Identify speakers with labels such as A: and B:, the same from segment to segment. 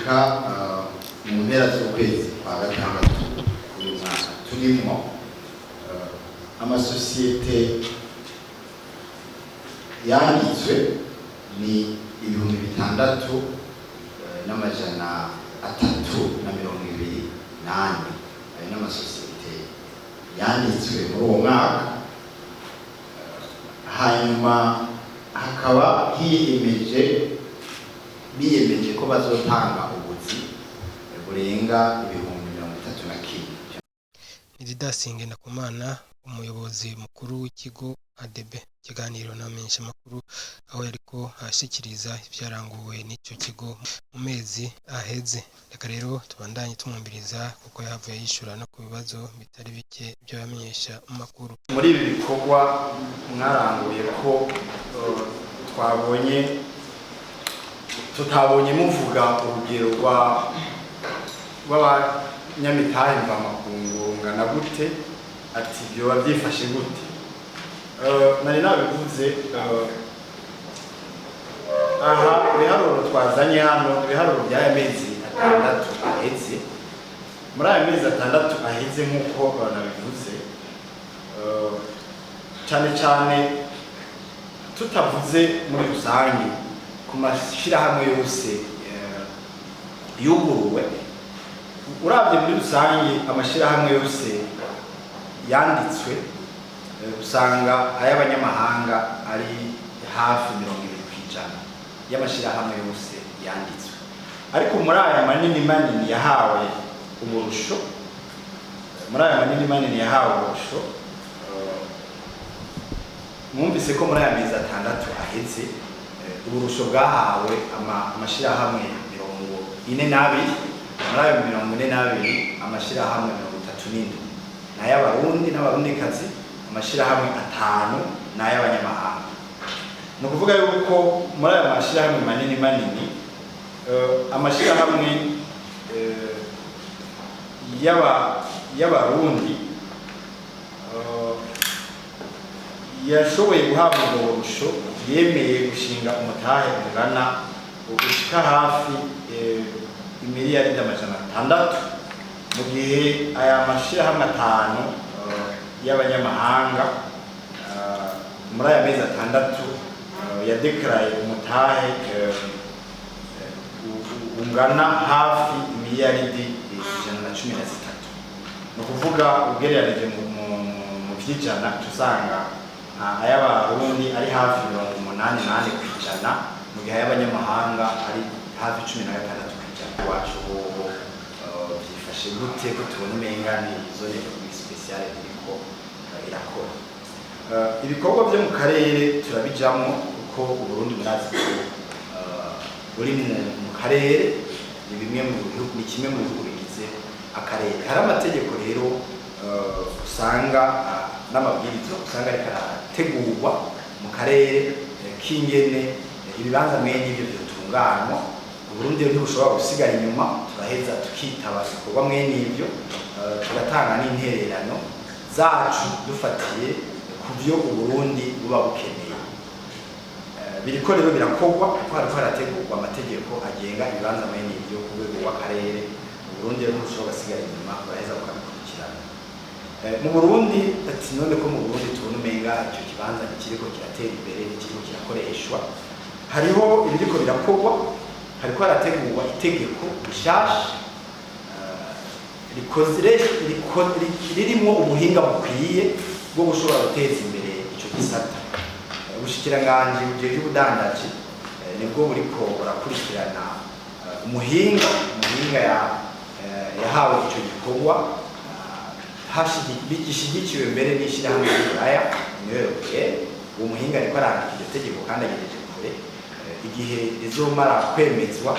A: Gushika mu mpera z'ukwezi kwa gatandatu uyu mwaka turimwo, amasosiyete yanditswe ni 6324. Ayo ni amasosiyete yanditswe muri uwo mwaka. Hanyuma hakaba hiyemeje, biyemeje ko bazotanga ubuzi burenga 31,000.
B: Didas Ngendakumana, umuyobozi mukuru w'ikigo ADB, ikiganiro n'abamenyeshamakuru aho yariko ashikiriza ivyaranguwe n'ico kigo mu mezi aheze. Reka rero tubandanye tumwumviriza, kuko yahavuye yishura no ku bibazo bitari bike vy'abamenyeshamakuru.
C: Muri ibi bikorwa mwaranguye, ko twabonye tutabonye muvuga urugero rw'abanyamitahe mvamakungu rungana gute, ati byoba byifashe gute? Nari nabivuze, aha ibiharuro twazanye hano, ibiharuro by'aya mezi 6 aheze. Muri aya mezi 6 aheze, nk'uko nabivuze, cyane cyane tutavuze muri rusange ku mashyirahamwe yose yuguruwe, uravye muri rusange amashyirahamwe yose yanditswe, usanga ay'abanyamahanga ari hafi 20% y'amashyirahamwe yose yanditswe. Ariko muri aya manini manini yahawe uburusho, muri aya manini manini yahawe uburusho, mwumvise ko muri aya mezi 6 aheze, uburusho bwahawe amashyirahamwe 42. Muri ayo 42, amashyirahamwe 37 ni ay'Abarundi n'Abarundikazi, amashyirahamwe 5 ni ay'abanyamahanga. Ni ukuvuga yuko muri ayo mashyirahamwe manini manini, amashyirahamwe y'Abarundi yashoboye guhabwa ubwo burusho, yemeye gushinga umutahe ungana ushika hafi imiliyaridi 600, mu gihe aya mashyirahamwe 5 y'abanyamahanga muri aya mezi 6 yadekaraye umutahe ungana hafi imiliyaridi 113. Ni ukuvuga ugereranije mu vy'ijana, usanga ay'Abarundi ari hafi 84%, mu gihe ay'abanyamahanga ari hafi 16%. Iwacu hoho vyifashe gute, ko tubona umenga ni zone économique spéciale iriko irakora? Ibikorwa vyo mu karere turabijamwo, kuko Uburundi murazi ko buri mu karere, ni bimwe mu bihugu, ni kimwe mu bihugu bigize akarere. Hari amategeko rero usanga n'amabwiriza usanga ariko arategurwa mu karere k'ingene ibibanza mwene ivyo vyotunganywa. Uburundi rero ntibushobora gusigara inyuma, turaheza tukitaba ibikorwa mwene ivyo, tugatanga n'intererano zacu dufatiye ku byo Uburundi buba bukeneye. Biriko rero birakorwa, kuko hariko harategurwa amategeko agenga ibibanza mwene ivyo ku rwego rw'akarere. Uburundi rero ntibushobora gusigara inyuma, buraheza bukabikurikirana. Mu Burundi, ati none ko mu Burundi tubona umenga icyo kibanza ntikiriko kiratera imbere, ntikiriko kirakoreshwa? Hariho ibiriko birakorwa. Hariko harategurwa itegeko rishasha ririmwo ubuhinga bukwiye bwo gushobora guteza imbere ico gisata. Ubushikiranganji bujejwe ubudandaji nibwo buriko burakurikirana umuhinga yahawe ico gikorwa, gishigikiwe mbere n'ishirahamwe ry'Uburaya, Union Européenne. Uwo muhinga ariko arandika iryo tegeko kandi agejeje kure. Igihe rizomara kwemezwa,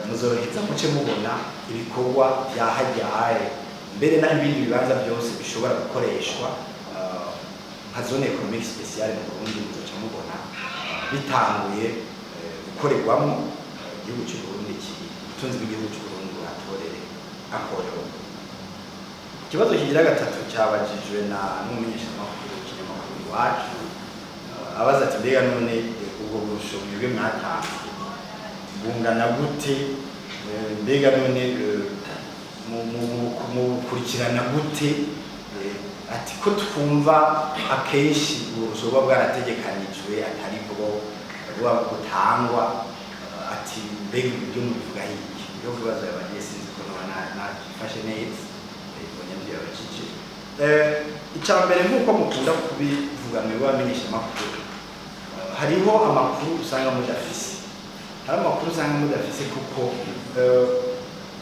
C: muzoheza muce mubona ibikorwa vyahajyaye, mbere n'ibindi bibanza byose bishobora gukoreshwa nka zone économique spéciale mu Burundi, muzoca mubona bitanguye gukorerwamo. Igihugu cy'u Burundi kiri ubutunzi bw'igihugu cy'u Burundi buratorere akorewe. Ikibazo kigira gatatu cyabajijwe na n'umumenyeshamakuru w'ikinyamakuru Iwacu, abaza ati mbega none ubwo burusho mwebwe mwatanze bungana gute? Mbega none mukurikirana gute? Ati ko twumva akenshi uburusho buba bwarategekanijwe atari bwo buba butangwa, ati mbega ibyo mubivuga iki? Ibyo bibazo yabagiye, sinzi ko noba nafashe neza mbonye ibyo yabajije. Icya mbere, nk'uko mukunda kubivuga mwebwe abamenyeshamakuru, hariho amakuru usanga mudafise, hari amakuru usanga mudafise, kuko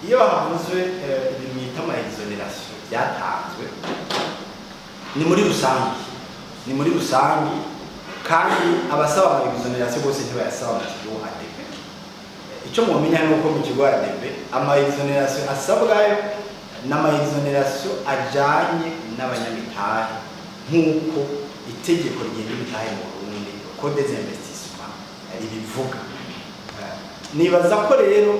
C: iyo havuzwe ibintu mwita ama exonération byatanzwe, ni muri rusange, ni muri rusange, kandi abasaba ama exonération bose ntibayasaba mu kigo ADB. Icyo mumenya ni uko mu kigo ADB ama exonération asabwayo n'ama exonération ajanye n'abanyamitahe, nk'uko itegeko rigenga imitahe mu Burundi, Code des investissements, ribivuga. Nibaza ko rero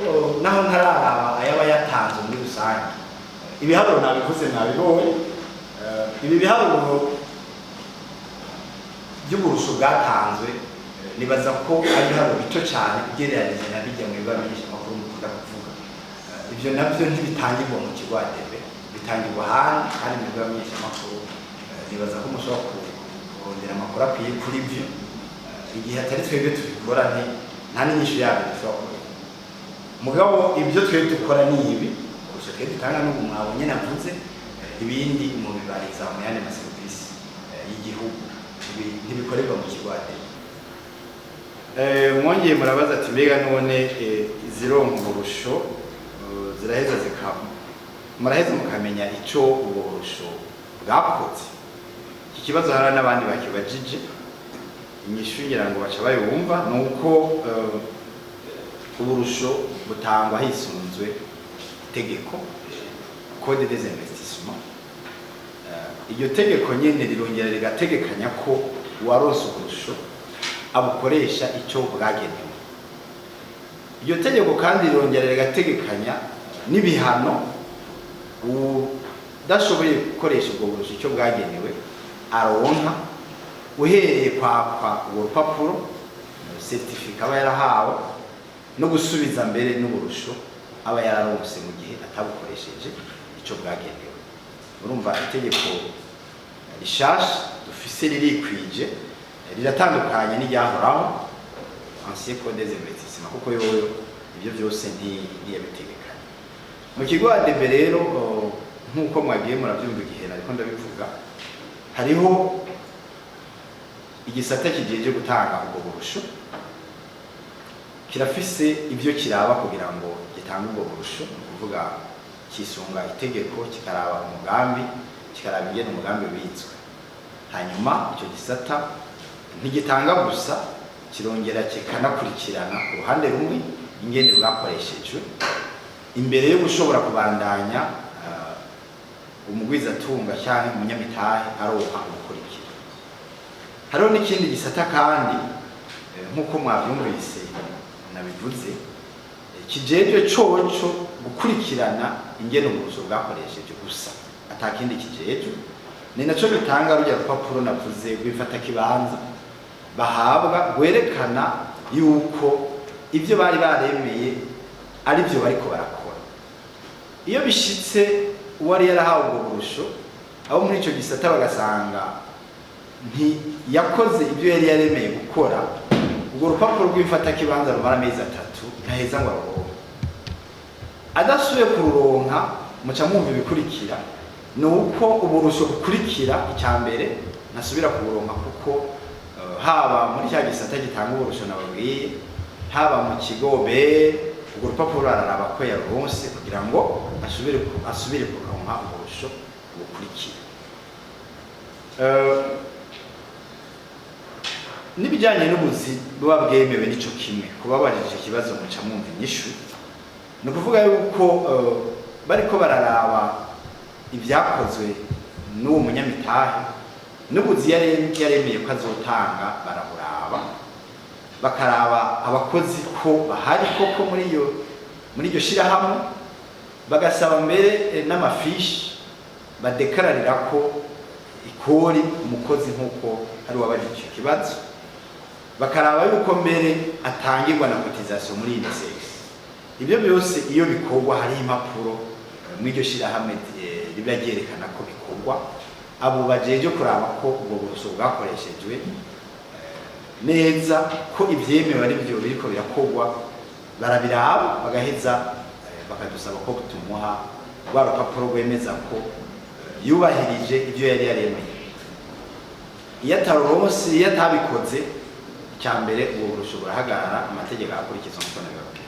C: naho ntararaba ayaba yatanzwe muri rusange, ibiharuro nabivuze, nabibonye. Ibi biharuro by'uburusho bwatanzwe, nibaza ko ari ibiharuro bito cyane ugereranije na bijya mu bamenyeshamakuru mukunda kuvuga. Ibyo nabyo ntibitangirwa mu kigo ADB, bitangirwa ahandi, kandi mu bamenyeshamakuru nibaza ko mushobora kurondera amakuru akwiye kuri byo. Igihe atari twebwe tubikora, nta n'inyishu yabyo dushobora kubona. Mugabo ibyo twebwe dukora ni ibi gusa twebwe dutanga n'ubu mwabonye navuze. Ibindi mubibariza mu yandi maserivisi y'igihugu. Ibi ntibikorerwa mu kigo ADB. Mwongeye murabaza ati mbega none izironka uburusho ziraheza zikaba, muraheza mukamenya ico ubwo burusho bwakoze? Iki kibazo hari n'abandi bakibajije. Inyishu ngira ngo baca bayumva, ni uko uburusho butangwa hisunzwe itegeko Code des investissements. Iryo tegeko nyene rirongera rigategekanya ko uwaronse uburusho abukoresha icyo bwagenewe. Iryo tegeko kandi rirongera rigategekanya n'ibihano udashoboye gukoresha ubwo burusho icyo bwagenewe aronka, uhereye kwakwa urwo rupapuro certificat aba yarahawe, no gusubiza mbere n'uburusho aba yararonse mu gihe atabukoresheje icyo bwagenewe. Urumva, itegeko rishasha dufise ririkwije, riratandukanye n'iryahoraho, ancien Code des investissements, kuko yoyo ibyo byose ntiyabitegekanye. Mu kigo ADB rero, nk'uko mwagiye murabyumva igihe nariko ndabivuga, hariho igisata kijeje gutanga ubwo burusho. Kirafise ibyo kiraba kugira ngo gitange ubwo burusho, ni ukuvuga kisunga itegeko, kikaraba umugambi, kikaraba ingene umugambi wizwe. Hanyuma icyo gisata ntigitanga gusa, kirongera kikanakurikirana ku ruhande rumwe ingene bwakoreshejwe imbere yo gushobora kubandanya umugwizatunga cyangwa umunyamitahe aronka ubukurikira. Hariho n'ikindi gisata kandi, nk'uko mwabyumvise nabivuze, kijejwe coco gukurikirana ingene uburusho bwakoresheje gusa, atakindi kijejwe. Ni naco gitanga rujya rupapuro navuze rw'imfatakibanza bahabwa, rwerekana yuko ibyo bari baremeye ari byo bariko barakora. Iyo bishitse uwari yarahawe ubwo burusho, abo muri ico gisata bagasanga ntiyakoze ibyo yari yaremeye gukora, urwo rupapuro rw'imfatakibanza rumara amezi 3 ntaheza ngo aruronke. Adasubiye kururonka, muca mwumva ibikurikira, ni uko uburusho bukurikira icya mbere ntasubira kuburonka, kuko haba muri cya gisata gitanga uburusho nababwiye, haba mu kigo be, urwo rupapuro araraba ko yaruronse kugira ngo asubire kuronka uburusho bukurikira. N'ibijyanye n'ubuzi buba bwemewe nico kimwe. Kubabajije ikibazo muca mwumva inyishu, ni ukuvuga yuko bariko bararaba ibyakozwe n'uwo munyamitahe, n'ubuzi yaremeye ko azotanga baraburaba, bakaraba abakozi ko bahari koko muri iryo shirahamwe, bagasaba mbere n'amafishi badekararira ko ikori umukozi, nk'uko hari uwabajije icyo kibazo, bakaraba yuko mbere atangirwa na cotisation muri INSS.
A: Ibyo byose iyo bikorwa hariho impapuro muri iryo shyirahamwe riba ryerekana ko bikorwa. Abo bajeje kuraba ko ubwo burusho bwakoreshejwe neza, ko ibyemewe ari byo biriko birakorwa, barabiraba bagaheza bakadusaba ko tumuha rwa rupapuro rwemeza ko yubahirije ibyo yari yaremeye. Iyo ataronse, iyo atabikoze, icya mbere ubwo burusho burahagarara, amategeko arakurikizwa nk'uko nabibabwiye.